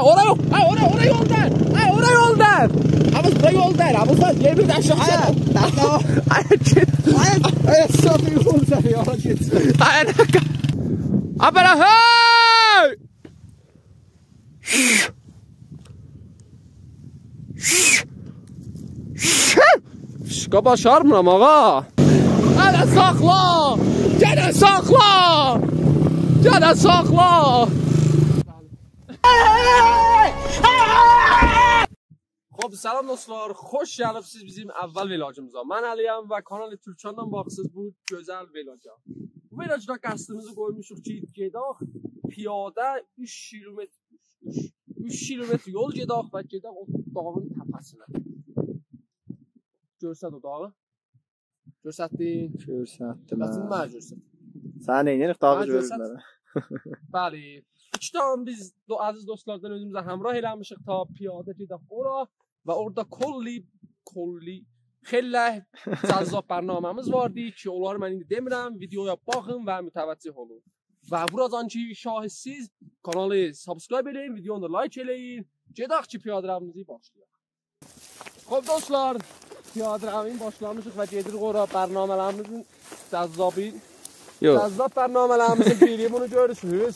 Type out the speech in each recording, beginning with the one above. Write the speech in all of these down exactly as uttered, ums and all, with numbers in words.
اورا یوخ، ها، اورا، اورا یول دئییل. ها، اورا یول دئییل. ابوالفضل، بورا یول دئییل. ابوالفضل، گل بیر ده آشاغی چک. آی، گئت. آی، آی، استغفرالله، یولا گئت. آی، نه ق-، آ، بئله، هئی! فیشقا باشارمیرام، آغا. هله ساخلا! گئنه ساخلا! گئنه ساخلا! خوب، سلام دوستلار، خوش گلیبسیز بیزیم اول ولاگیمیزا. من علی‌یم و کانال تورکان‌دان باخیرسینیز بو گؤزل ولاگا. بو ولاگدا قصدیمیزی قویموشوق کی، گئدک پیاده اوچ کیلومتر، اوچ، اوچ، اوچ کیلومتر یول گئدک و گئدک او داغین تپه‌سینه. گؤرست او داغی. گؤرستدین؟ گؤرستدیم، بس هه. منه گؤرست. سنه نئینیریک، داغی منه گؤرست. گؤرورلر. بلی. ایکی دنه بیز دو-، عزیز دوستلاردان اؤزوموزه همراه ائله‌میشیک تا پیاده گئدک اورا و اورادا کلی، کلی، خیلی جذاب برنامه‌میز واردی کی، اونلاری من ایندی دئمیرم، ویدیویا باخین و متوجه اولون. و بورادان کی شاهدسیز، کانالی سابسکرایب ائله‌یین، ویدیونو دا لایک ائله‌یین. گئدک کی پیاده رویمیزی باشلایاق. خوب دوستلار، پیاده رویین باشلامیشیق و گئدیریک اورا، برنامه‌لریمیزین جذابی. یوخ. جذاب برنامه‌لریمیزین بیری، بونو گؤرورسونوز.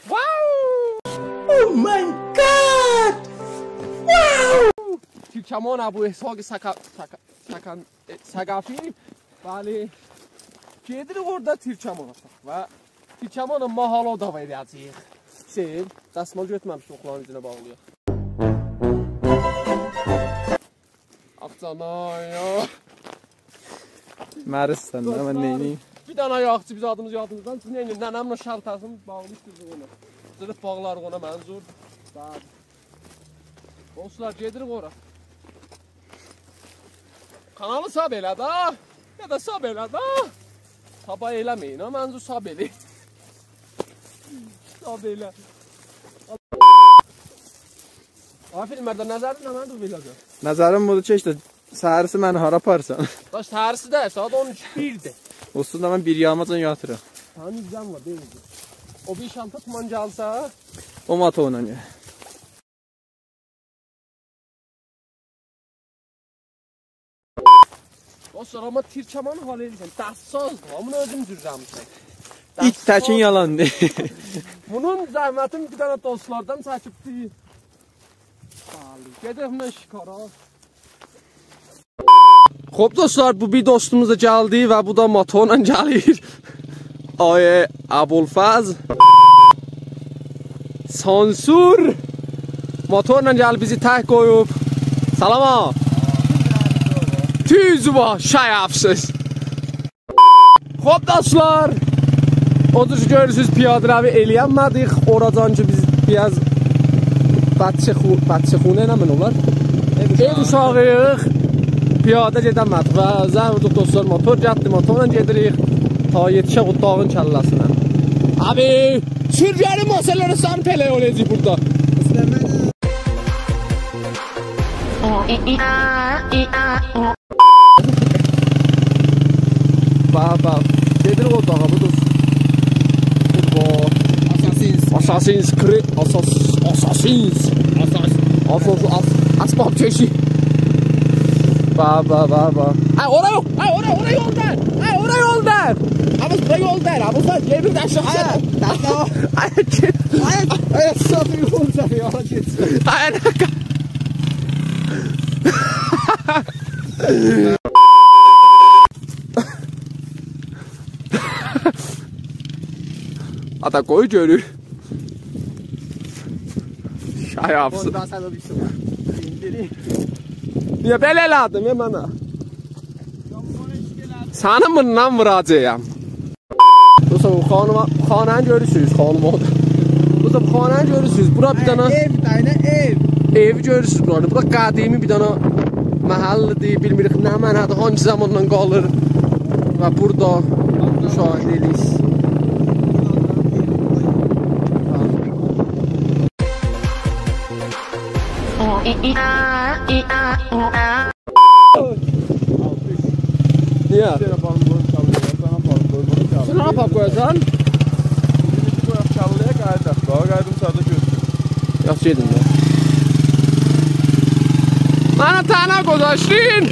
واو! Oh my God! واو! تورکمان ابواسحاق سکا-، سکا-، سکان-، ائ، ثقفی. بلی. گئدیریک اورادا تورکمان آتاق و تورکمانین ماهالی او دا وئره‌جه‌ییک. حسین، دستمال گؤتورمه‌میشدی، اوخلارین اوزونه باغلایاق. آخ جانای، یا. مریضسن ده، من دوستلار، نئینییم؟ بیر دنه یاخچی بیز آدیمیز یادیمیزدان چیخدی. نئینییم؟ ننه‌مله شالتاسینی باغلاییب دوزدوک اونو. دوزلوب باغلاریق اونا منظور. بلی. دوستلار، گئدیریک اورا. کانالی ساب ائله ده. یا دا ساب ائله ده. ساب ائله‌مه‌یین ها، منظور ساب ائله‌یین. ساب ائله. آقا فیلم‌بردار، نظرین نمنه‌دیر بو ولاگا؟ نظریم بودور کی، ایشته، سحریسی منی هارا آپاریرسان؟ داش، سحریسی ده، ساعات اون اوچ، بیردیر. اولسون دا، من بیر یاریماجان یاتیرام. سنین ویزان وار، دئییل. او بیر شانتا تومان گلسه. او ماتو اوینان گل. دوستلار، آمما تورکمانی حال ائدیرسن. دستسازدیر، آمما اؤزوم دوزلتمیشم. ایت تکین دستساز. یالاندیر. بونون زحمتین بیر دنه دوستلاردان چکیبدی. بلی، گئدک بونونلا شکارا. خوب دوستلار، بو بیر دوستوموز دا گلدی و بو دا ماتورلا گلیر. آقای ابوالفضل. سانسور. ماتورلا گلیب بیزی تک قویوب. سلام ها. توز با، شرفسیز. خوب دوستلار، او جور کی گؤرورسونوز، پیاده روی ائلیه‌نمه‌دیک. اوراجان کی بیز بیر آز بچه خو-، بچه خونه نمنه اولار؟ ائو اوشاغی. ائو اوشاغی‌ییق. پیاده گئده‌نمه‌دیک و زنگ ووردوق دوستلار، ماتور گتدی، ماتورلا گئدیریک. تا یئتیشک او داغین کله‌سینه. آبی، سورگولی ماسالاری سان پله اوله‌جاق بورادا. باخ، باخ. گئدیر او داغا، بو دا. بو. Assassin's. Assassin's Creed. Assas-، Assassin's. Assassin's. Assas-، As-، اسباب‌کشی. باخ، باخ، باخ، باخ. هه، اورا یوخ. هه، اورا، اورا یول دئییل. هه، اورا یول دئییل. آبی، بورا یول دئییل. آبی، سن گل بیر ده آشاغی چک. هه، تامام. آی، گئت. آی، آی، استغفرالله، یولا گئت. آی، نه ق-، آتا قوی گؤرور. شرفسیز. اوندا سن او بیریسی وار. ایندیریم. نییه بئله ائله‌دین، یا منه؟ سنی بوندان ووراجاغام. دوستلار، بو خانیما، خانه‌نی گؤرورسونوز، خانیم اورادا. دوستلار، بو خانه‌نی گؤرورسونوز. بورا بیر دنه ائو، داینه ائو. ائوی گؤرورسونوز بورانی. بورا قدیمی بیر دنه محله‌دیر، بیلمیریک نمنه‌دیر، هانگی زاماندان قالیر. و بورادا مشاهده ائدیرسینیز. نییه؟ بیر دنه بالیق قویوب چالیرلار، سن آپاریب قویاجاقسان؟ یاللیا قاییداق دا، قاییدیم ساعادا گؤرشوروک. یاخشی، گئدین ده. منی تنها گذاشتین.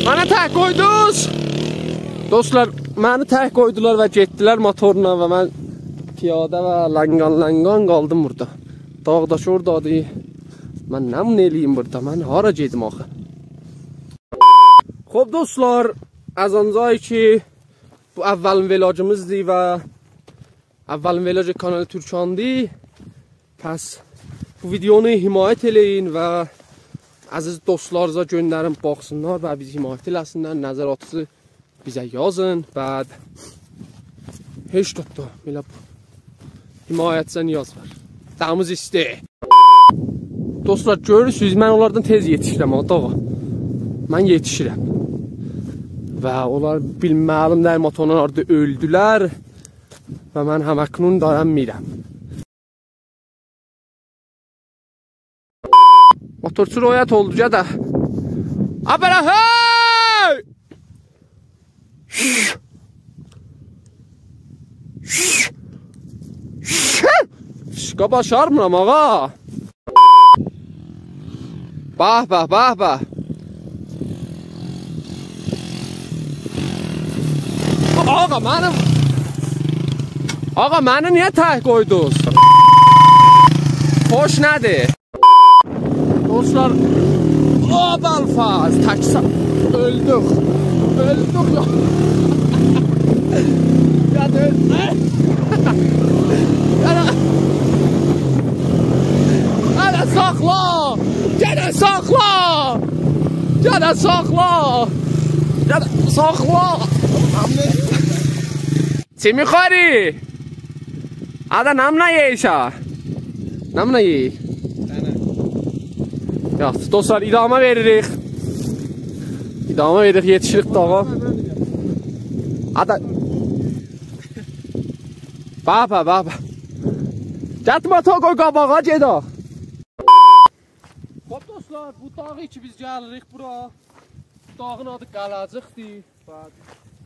منی تک قویدونوز. دوستلار، منی تک قویدولار و گئتدیلر موتورلا و من پیاده و لنگان لنگان قالدیم بورادا. داغ داش اورادادیر. من نمنه ائله‌ییم بورادا؟ من هارا گئدیم آخی؟ خوب دوستلار، از آنجایی کی بو اولین ولاگیمیزدیر و اولین ولاگ کانال تورکان‌دیر. پس بو ویدیونو حمایت ائله‌یین و عزیز دوستلارینیزا گؤندرین، باخسینلار و بیزی حمایت ائله‌سینلر. نظراتینیزی بیزه یازین. بعد هئچ توتدو، بئله حمایتیزه نیاز وار. دمیز ایستی. دوستلار، گؤرورسونوز، من اونلاردان تئز یئتیشیرم ها، داغا. من یئتیشیرم. و اونلار بیلمه‌لیم نه، موتورلا هاردا اؤلدولر. و من هم‌اکنون دارم می‌رم. موتورچو رویت اولدو، گده. آ، بئله، هئی! فیشقا باشارمیرام، آقا. به، به، به، به. آقا، منی، آقا، منی نییه تک قویدونوز؟ خوش نه‌دیر؟ دوستلار، آ، ابوالفضل، تک سا-، اؤلدوک. اؤلدوک یا. یا دا اؤل-، یا دا، یا دا ساخلا. گئنه ساخلا. گئنه ساخلا. گئنه ساخلا. چی می‌خوری؟ آدا، نمنه یئییرسن؟ نمنه یئییر؟ دنه. یاخشی، دوستلار، ادامه وئریریک. ادامه وئریریک، یئتیشیریک داغا. آدا. بابا، بابا. گتمه تو قوی قاباغا گئدک. خوب، دوستلار، بو داغ کی بیز گلیریک بورا. بو داغین آدی قله‌جیکدیر. و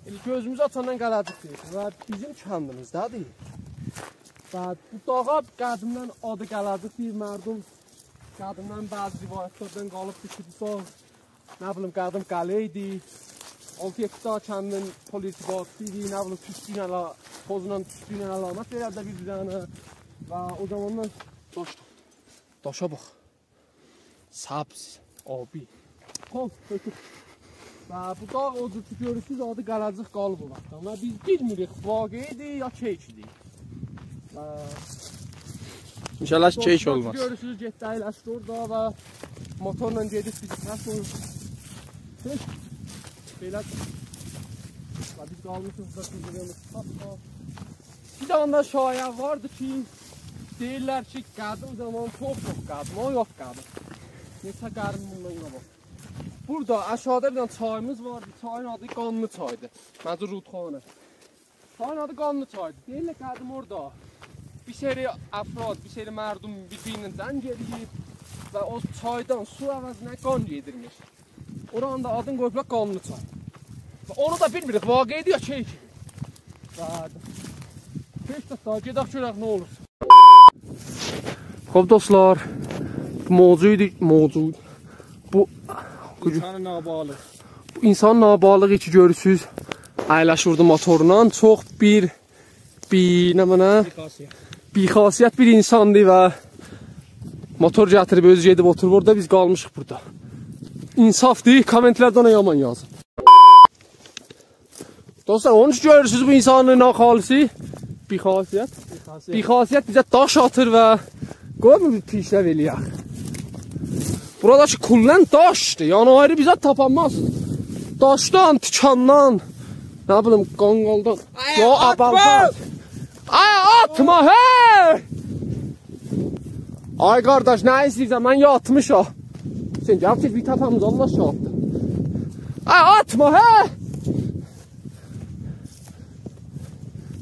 ائله گؤزوموزو آچاندان قله‌جیک دئییر. و بیزیم کندیمیزده‌دیر. و بو داغا قدیمدن آدی قله‌جیکدیر. مردم قدیمدن بعضی روایتلردن قالیبدیر کی، بو داغ، نه بیلیم، قدیم قلعه ایدی. آلتی-یئددی دانا کندین پلیسی باقیسی ایدی. نه بیلیم، توستو ایله علا-، توزلا، توستو ایله علامت وئرردی بیر-بیرینه. و او زاماندان داش، داشا باخ. سبز، آبی. خوب، تؤکوب. و بو داغ او جور کی گؤرورسونوز، آدی قله‌جیک قالیب او واختدان. و بیز بیلمیریک، واقعی‌دیر یا کیک‌دیر. و انشاءالله کیک دوستلار، اولماز. گؤرورسونوز، گئتدی، اَیلشدی اورادا و موتورلا گئدیب بیزی تک قویوب. هئچ. بئله. و بیز قالمیشیق بورادا، بیز بورادا. بیر دنه ده شایعه واردی کی، دئییرلر کی، قدیم زامان، چوخ چوخ قدیم، او یوخ قدیم. نئچه قرن بوندان قاباق. بورادا آشاغیدا بیر دنه چاییمیز واردی، چایین آدی قانلی چایدی. منظور رودخانه. چایین آدی قانلی چایدی. دئییرلر، قدیم اورادا بیر سری افراد، بیر سری مردم بیر-بیری ایله جنگ ائله‌ییب و او چایدان سو عوضینه قان گئدیرمیش. اورانین دا آدینی قویوبلار قانلی چای. و اونو دا بیلمیریک، واقعی‌دیر یا کیک‌دیر. و کیک ده، دا گئدک گؤرک نه اولور. خوب دوستلار، بو موجودو، موجود. بو، بو انسان نابالغ. بو انسان نابالغی کی گؤرورسوز، اَیلشیب بورادا موتورلا، چوخ بیر بیر، نمنه؟ بی‌خاصیت. بی‌خاصیت بیر انساندیر و موتور گتیریب اؤزو گئدیب اوتوروب اورادا، بیز قالمیشیق بورادا. انصافدیر، کامنت‌لرده اونا یامان یازین. دوستلار، اونون اوچون گؤرورسونوز بو انسانین ناخالصی، بی‌خاصیت. بی‌خاصیت. بی‌خاصیت بیزه داش آتیر و قویمور بیز پیشرفت ائله‌یک. بورادا کی کلاً داشدیر. یعنی آیری بیر زاد تاپانماز. داشدان، تیکاندان، نه بیلیم، قانقالدان. آی، یا آتما! ابوالفضل. آی، آتما، هئی! آی قارداش، نه ایسته‌ییرسن؟ من یاتمیشام. سن گل، تئز بیر تاپامیز، الله شاهددیر. آی، آتما، هئی!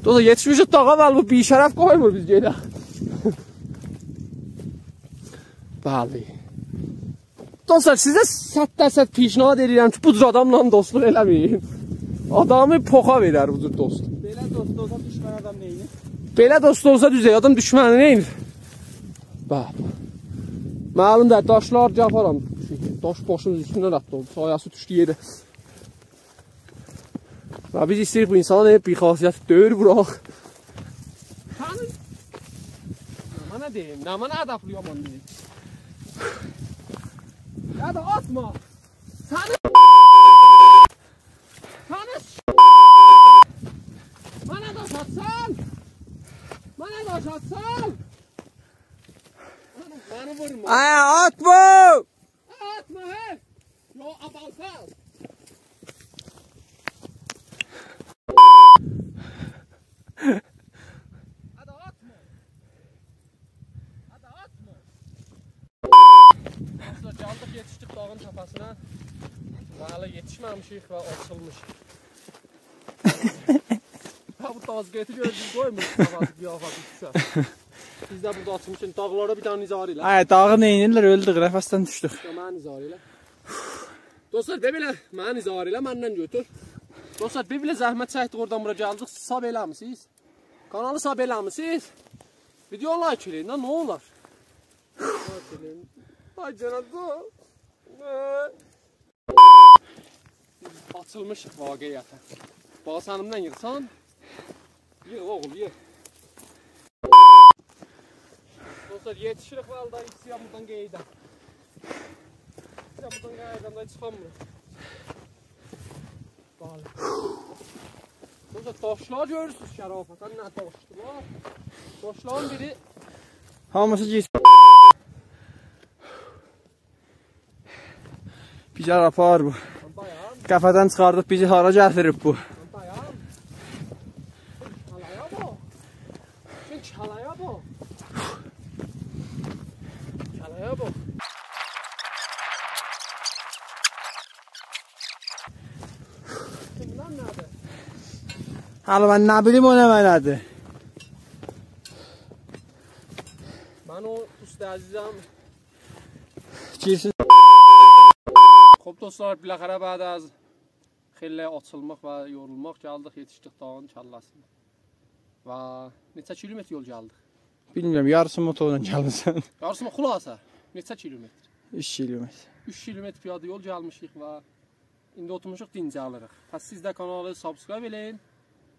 دوستلار، یئتیشمیشیک داغا، ولی بو بی‌شرف قویمور بیز گئدک. بلی. دوستلار، سیزه صد درصد پیشنهاد ائدیرم کی بو جور آداملا دوستلوق ائله‌مه‌یین. آدامی پوخا وئرر بو جور دوست. بئله دوست اولسا دوشمن آدام نئینیر؟ بئله دوست اولسا دوزه، آدام دوشمنی نئینیر؟ باخ. معلوم دا، داشلار آپارام. داش باشین اوستوندن آتدی، اولدو. سایه‌سی دوشدو یئره. و بیز ایسته‌ییریک بو اینسانی بی‌خاصیت دؤیور ووراق. سنین... نمنه دئییم، نمنه ادبلی یامان دئییم. یا دا آتما. سنین... سنین... منه داش آتسان. منه داش آتسان. منی وورما. آی، آتما! آتما، هه! یا ابوالفضل! هادی آتما! هادی آتما! دوستلار، گلدیک، یئتیشدیک داغین تپه‌سینه. و هله یئتیشمه‌میشیک و آچیلمیشیق. ها، بو داز قئیتی گؤردونوز، قویمور قیافه‌سی دوشه. بیز ده بورادا آچیلمیشیق. داغلارا بیر دنه نظاره ائله. آی، داغی نئینیرلر؟ اؤلدوک، نفسدن دوشدوک. یا، منی نظاره ائله. دوستلار، بئله، منی نظاره ائله، مندن گؤتور. دوستلار، بئله زحمت چکدیک، اورادان بورا گلدیک. ساب ائله‌میسینیز؟ کانالی ساب ائله‌میسینیز؟ ویدیونو لایک ائله‌یین، نه اولار؟ لایک ائله‌یین. آی جانیم، دور. آچیلمیشیق واقعیته. باخ، سنیمدن ییغسان. ییغ، اوغول، ییغ. دوستلار، یئتیشیریک والله، ایسته‌ییرم بورادان قئییدام. ایسته‌ییرم بورادان قئییدام، دا چیخامیرام. باخ. دوستلار، داشلار گؤرورسونوز شرافتاً، نه داشدیلار. داشلارین بیری... هامیسی گیرسین. بیزی هارا آپاریر بو؟ دایان. قفه‌دن چیخاردیب بیزی هارا گتیریب بو؟ دایان. کلایا باخ. سن کلایا باخ. کلایا باخ. بونلار نه‌دیر؟ هله من نه بیلیم او نمنه‌دیر؟ من او دوست عزیزم گیرسین. خب دوستلار، بالاخره بعد از خیلی آچیلماق و یورولماق گلدیک، یئتیشدیک داغین کله‌سینه. و نئچه کیلومتر یول گلدیک؟ بیلمیرم، یاریسی موتورلا گلمیسن. یاریسی مو-، خلاصه، نئچه کیلومتر؟ اوچ کیلومتر. اوچ کیلومتر پیاده یول گلمیشیک و ایندی اوتورموشوق، دینجه‌لیریک. پس سیز ده کانالی سابسکرایب ائله‌یین،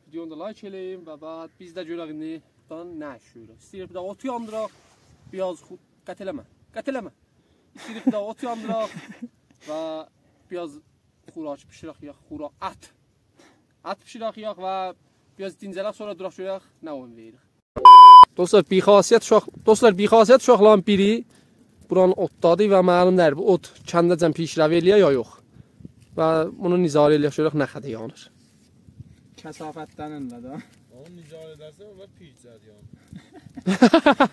ویدیونو دا لایک ائله‌یین و بعد بیز ده گؤرک ایندی بورادان نه ایشله‌ییریک. ایسته‌ییریک بیر ده اوت یاندیراق، بیر آز خو-، قطع ائله‌مه، قطع ائله‌مه. ایسته‌ییریک بیر ده اوت یاندیراق و بیر آز خوراک بیشیرک، یا خورا-، ات. ات بیشیرک، یئیک و بیر آز دینجه‌لک، سونرا دوراق گؤرک نه اویون وئریریک. دوستلار، بی‌خاصیت اوشاق-، دوستلار، بی‌خاصیت اوشاقلارین بیری بورانین اوتدادیر و معلوم دئییل، بو اوت کنده‌جن پیشروی ائله‌یه یا یوخ. و بونو نظاره ائله‌یک، گؤرک نه قدر یانیر. کثافتدن انده ده. اونو نظاره ائدرسن، اونلار پیر جریان.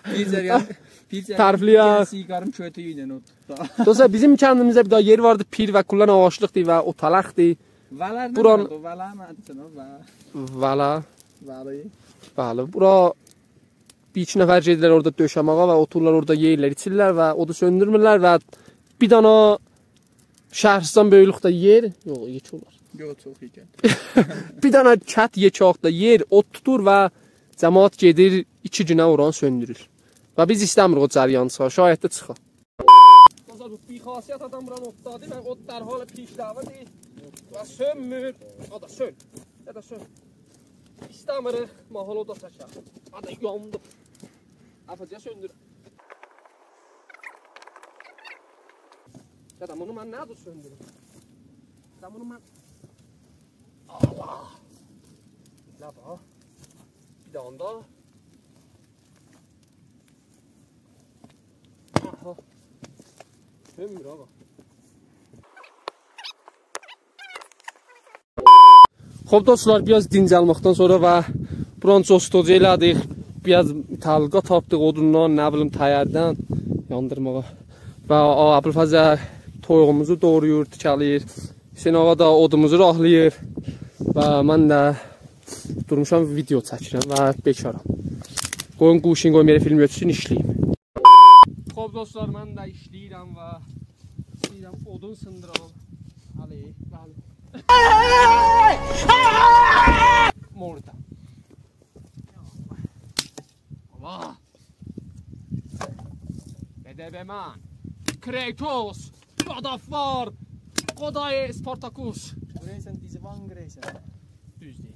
پیر جریان، پیر جریان. طرفله‌یک. سیگارین کؤتویو ایله اوت توتا. دوستلار، بیزیم کندیمیزده بیر دانا یئر واردی، پیر و کلا آغاجلیقدیر و اوتالاقدیر. ولر بوران- نه‌دیر او؟ ولر نه‌دیر او؟ ول- وله. ولی. بلی، بورا بیر ایکی نفر گئدیرلر اورادا دؤشماغا و اوتورورلار اورادا، یئییرلر، ایچیرلر و اودو سؤندورمورلر و بیر دانا شهرستان بؤیوکلوکده یئر، یوخ، یئکه اولار. یوخ، چوخ یئکه. بیر دانا کت یئکه‌لیکده یئر، اوت توتور و جماعت گئدیر، ایکی گونه اورانی سؤندورور. و بیز ایسته‌میریک او جریان چیخا، شاید ده چیخا. دوستلار، بو بی‌خاصیت آدام بورانی اوتلادی و او در حال پیشروی‌دیر و سؤنمور. آدا، سؤن. یا دا سؤن. ایسته‌میریک ماحولو دا چکک. آدا، یاندیم. افاجا سؤندور. یا دا بونو من نه جور سؤندوروم؟ یا دا بونو من... الله! نه باخ. بیر دانا دا. آها. سؤنمور، آغا. خب دوستلار، بیر آز دینجلمکدن سونرا و بورانی جستجو ائله‌دیک. بیر آز طلقا تاپدیق اودوندان، نه بیلیم، تایردن یاندیرماغا. و آ، ابوالفضل تویوغوموزو دوغراییر، تیکه‌له‌ییر. حسین آغا دا اودوموزو راهلاییر. و من ده دورموشام، ویدیو چکیرم و بیکارام. قویون گوشینی قویوم یئره، فیلم گؤتورسون، ایشله‌ییم. خب دوستلار، من ده ایشله‌ییرم و ایسته‌ییرم اودون سیندیرام. بلی، بلی. موردا. آه. بده به من. کریتوس، God of War، خدای اسپارتاکوس. گریسن، دیزیوان گریسن. دوز دئییر.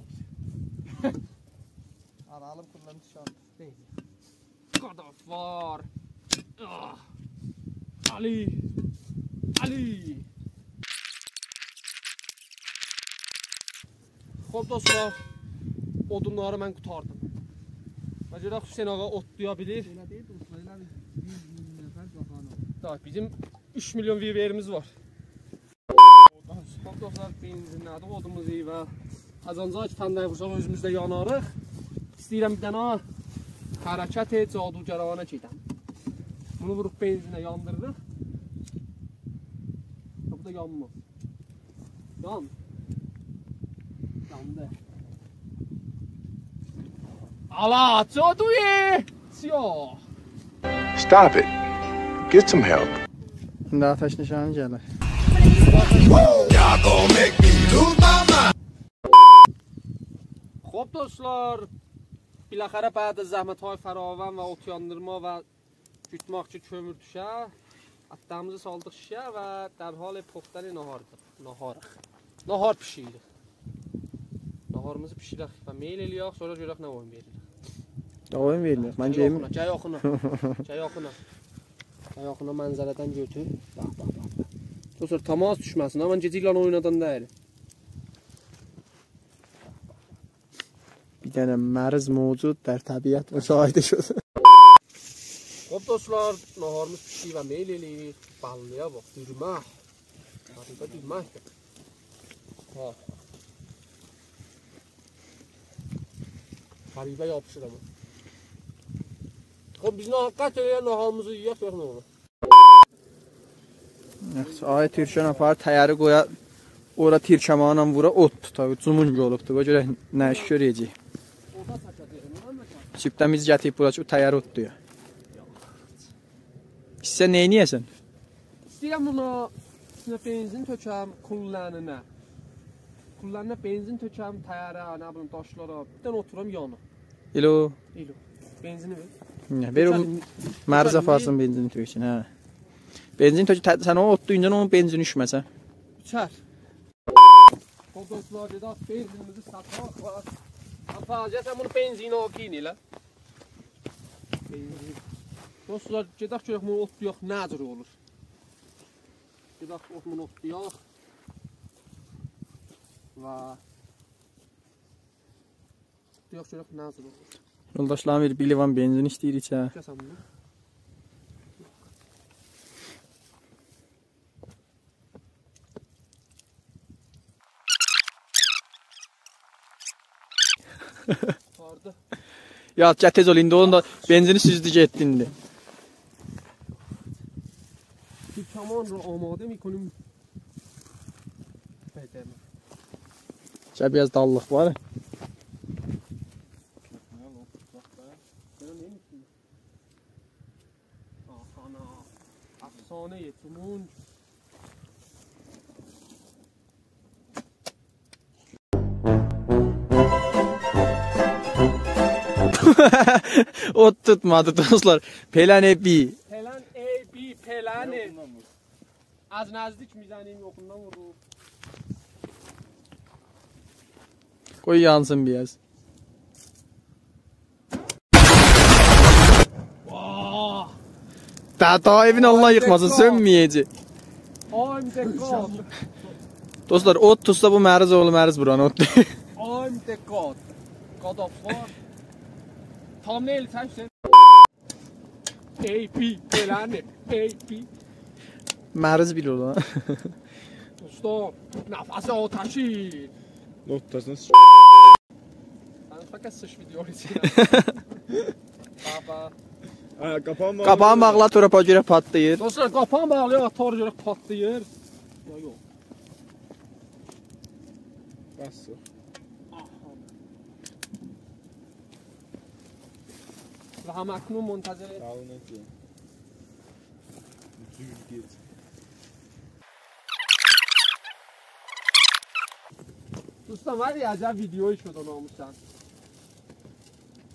آلالیم، کوللارینی چیخارت. دئییر. God of War. آه. علی. علی. خوب، دوستلار، اودونلاری من قوتاردیم. و گؤرک حسین آغا اودلایا بیلیر. ائله دئییل، دوستلار، ائله بیز یوز مین نفر باخان اولور. دا، بیزیم اوچ میلیون ویوریمیز وار. خوب، دوستلار، بنزینله‌دیک اودوموزو و از آنجاق کی فندک وورساق اؤزوموز ده یاناریق. ایسته‌ییرم بیر دنه حرکت جادوگرانه گئدم. بونو ووروب بنزینه یاندیریریق. بو دا یانماز. یان. یاندی. آلا، جادویی! سیاه. Stop it. Get some help. ایندی آتش نشانی گلیر. خوب، دوستلار، بالاخره بعد از زحمت‌های فراوان و اوت یاندیرما و گوتمک کی کؤمور دوشه، آتداغیمیزی سالدیق شیشه و در حال پختن ناهاردیق. ناهاریق. ناهار بیشیریریک. ناهاریمیزی بیشیرک و میل ائله‌یک، سونرا گؤرک نه اویون وئریریک. نه اویون وئریریک؟ من گل گئییم. یاخینا، گل یاخینا. گل یاخینا. گل یاخینا، منظره‌دن گؤتور. باخ، باخ، باخ، باخ. دوستلار، تماس دوشمه‌سین ها، من گئجه ایله اوینادان دئییرم. بیر دنه مریض موجود در طبیعت مشاهده شده. خوب، دوستلار، ناهاریمیز بیشدی و میل ائله‌ییریک. باللی‌یا باخ، دورمک. غریبه دورمکدیر. ها. غریبه یاپیشیر آمما. خوب، بیز نه، قطع ائله‌یک، ناهاریمیزی یئیک، گؤرک نه اولور. یاخشی، آقای تورکن آپاریر، تایری قویا، اورا تیرکمانلا وورا، اوت توتا، جومونگ اولوبدور. باخ گؤرک نه ایش گؤره‌جک. صبحدن بیز گتیریب بورا کی، او تایری اوتلویا. ایسته‌سن نئینیه‌سن؟ ایسته‌ییرم بونا اوستونه بنزین تؤکم، کوللرینه. کوللرینه بنزین تؤکم، تایره، نه بیلیم، داشلارا. بیر دنه اوتورام یانا. ائله او. ائله او. بنزینی وئر. نه، وئر او. تؤکم. مریض تؤکم. آپارسین بنزینی تؤکسون، هه. بنزین تؤک، ته-، سن او اوتلو ایندی اونون بنزینی اوشمه‌سه. اوچار. او دوستلار، گئدک بنزینیمیزی ساتاق و آپاراجاق، سن بونو بنزینه اوکیین ائله. بنزین. دوستلار، گئدک گؤرک بونو اوتلایاق نه جور اولور. گئدک بونو اوتلایاق. و اوتلایاق گؤرک نه جور اولور. یولداشلارین بیری بیلیوان بنزین ایسته‌ییر ایچه. گل سن بونو. هاردا؟ یا، گل تئز اول، ایندی اونون دا بنزینی سوزدو گئتدی ایندی. تیرکمان رو آماده می‌کنیم. بدنه. گل، بیر آز داللیق وار. آهانا. افسانه‌ی جومونگ. اوت توتمادی، دوستلار. پلن A B. پلن A B، پلنی. از نزدیک می‌زنیم، یاخیندان ووروروق. قوی یانسین بیر آز. واه! دا، دا ائوین الله ییخماسین، سؤنمه‌یه‌جک. I'm the god. دوستلار، اوت توتسا بو مریض اوغلو مریض بورانی اوت. I'm the god. God of War. Thumbnail چک سن. A B، بئله‌نی، A B. مریض بیل اولا. دوستوم، نفس آتشی. نوتداسین. سن فقط سیش ویدیو ایچینده. بابا. هه، قاپاغین باغلا. قاپاغین باغلا، تورپا گؤره پاتلاییر. دوستلار، قاپاغین باغلا، تور گؤره پاتلاییر. یا، یوخ. بس، یوخ. آها. و هم‌اکنون منتظر. ساغ اول، نئجه؟ دوز گئت. دوستان، وار یا، عجب ویدیویی شد، ناموساً.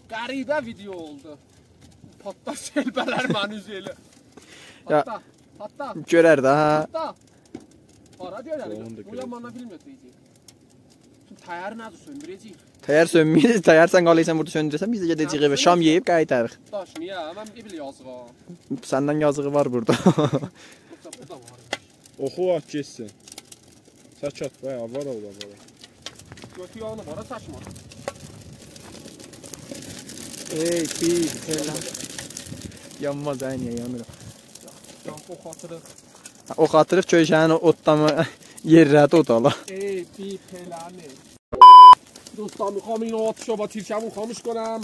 غریبه ویدیو اولدو. پاتلار شلبه‌لر منی اوزو ائله. یا. پاتلا، پاتلا، گؤرر ده، هه. پاتلا. هارا گؤرر؟ اونو دا بو گؤرر. یامانا بیلمیر دئیه‌جک. تایری نئجه سؤندوره‌جه‌ییک؟ تایار سؤنمور، تایار سن قالایسان بورادا سؤندوره‌سن، بیز ده گئده‌جه‌ییک ائوه، شام یئییب قایتاریق. داشین یا، من بیل یازیق ها. سندن یازیغی وار بورادا. یوخسا بو دا وار. اوخو آت گئتسین. چک آت، بای، وار اولا، وار. گؤتو یانیب، هارا چکمه. ای، پیس، پئله. یانماز، عینی، یانیر. یان، اوخ آتیریق. اوخ آتیریق، کؤشه‌نین او اوتلاما یئرله‌دی، او دا آلا. ای، بیر پئله‌نی. دوستان، می‌خوام اینو آتیشا با تیرکمون خاموش کنم.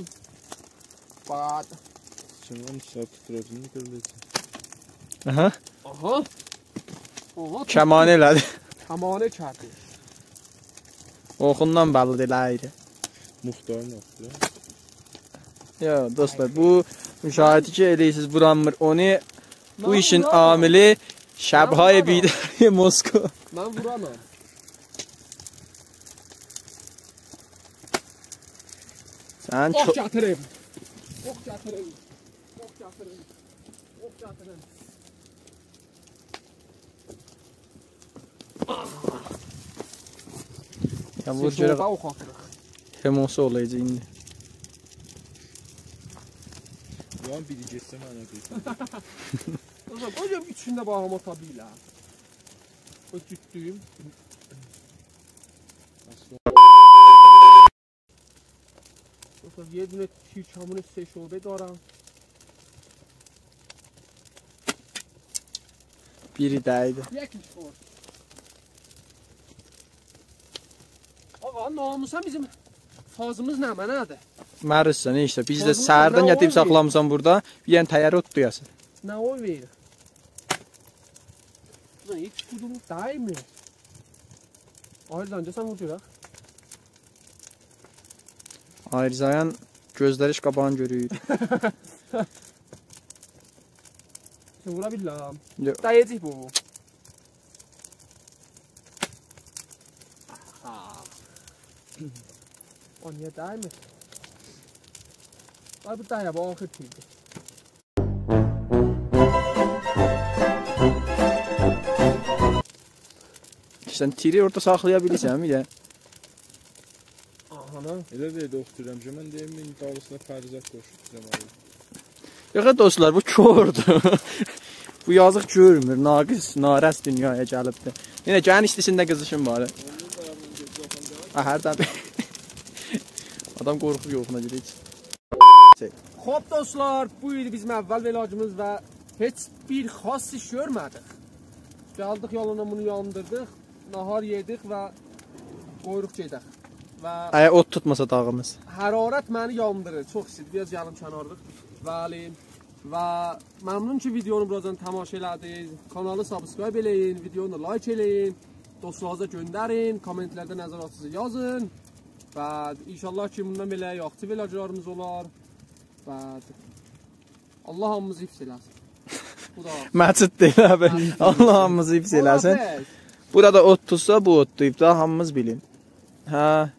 بعد. چون اونو ساعت توتوراسین، می‌تونم. آها. آها. آها. کمانه ائله‌دی. کمانه کردی. اوخوندان بللی دئییل، آیری. مختار نه یاپدی؟ یا، دوستلار، بو مشاهده کی ائله‌ییرسیز، وورانمیر اونو. بو من ایشین وورانام. عاملی شب‌های بیداری مسکو. من وورانام. سن اوخ چو- گتیریم. اوخ گتیریم. اوخ گتیریم. اوخ گتیریم. یا، وور سس گؤرک. اولسا اوخ آتیریق. هموسو اولاجاق ایندی. یان بیری گئتسه منه دئییر. او زامان قوی گؤروم ایچینده باخیم آتا بیلر. قوی توتدویوم. دوستلار، یه دونه تیرکمون سه شعبه دارم. بیری دیدی. یکیش خورد. آقا، ناموسا بیزیم فازیمیز نمنه‌دیر؟ مریضسن، ایشته. بیز ده فازیمیز سحردن نمنه گتیریب اولمور؟ ساخلامیسان بورادا. بیر دنه تایری اوتلایاسان. نه او وئریر؟ اوزان هئچ گودوم دیمیر. آیری زنجه سن وور گؤرک. آیری زایان گؤزلری ایش قاباغینی گؤرور. سن وورا بیللم. یوخ. دیه‌جک بو. آها. او نییه دیمیر؟ آی، بو دیه، بو آخیر تیردیر. سن تیری اورادا ساخلایا بیلیرسن، بیر ده. آها، نه؟ ائله دئییردی، اوخ، دئییرم کی، من دئییم، ایندی دالیسینا پریزاد قوشوب بیزه وار. یوخ، دوستلار، بو کوردور. بو یازیق گؤرمور، ناقص، نارس دونیایا گلیبدیر. یئنه گلین ایستیسین ده قیزیشین باری. اونون دا یامین گؤزو یوخ، آمما. آ، هردن. آدام قورخور یوخونا گئدیر هئچ. شئی. خوب، دوستلار، بو ایدی بیزیم اول ولاگیمیز و هئچ بیر خاص ایش گؤرمه‌دیک. گلدیک یالانا بونو یاندیردیق، ناهار یئدیک و قویوروق گئدک. و آی، اوت توتماسا داغیمیز. حرارت منی یاندیریر، چوخ ایستیدیر. بیر آز گلیم کنارلیق. بلی. و ممنون کی ویدیونو بوراجان تماشا ائله‌دینیز. کانالی سابسکرایب ائله‌یین، ویدیونو لایک ائله‌یین، دوستلارینیزا گؤندرین، کامنتلرده نظراتینیزی یازین. و ان‌شاءالله کی بوندان بئله یاخشی ولاگلاریمیز اولار. و الله هامیمیزی حفظ ائله‌سین. بو دا مسجد دئییل آبی. مسجد دئییل. الله هامیمیزی حفظ ائله‌سین. الله حافظ. بورادا اوت توتسا، بو اوتلاییب دا، هامیمیز بیلین. هه.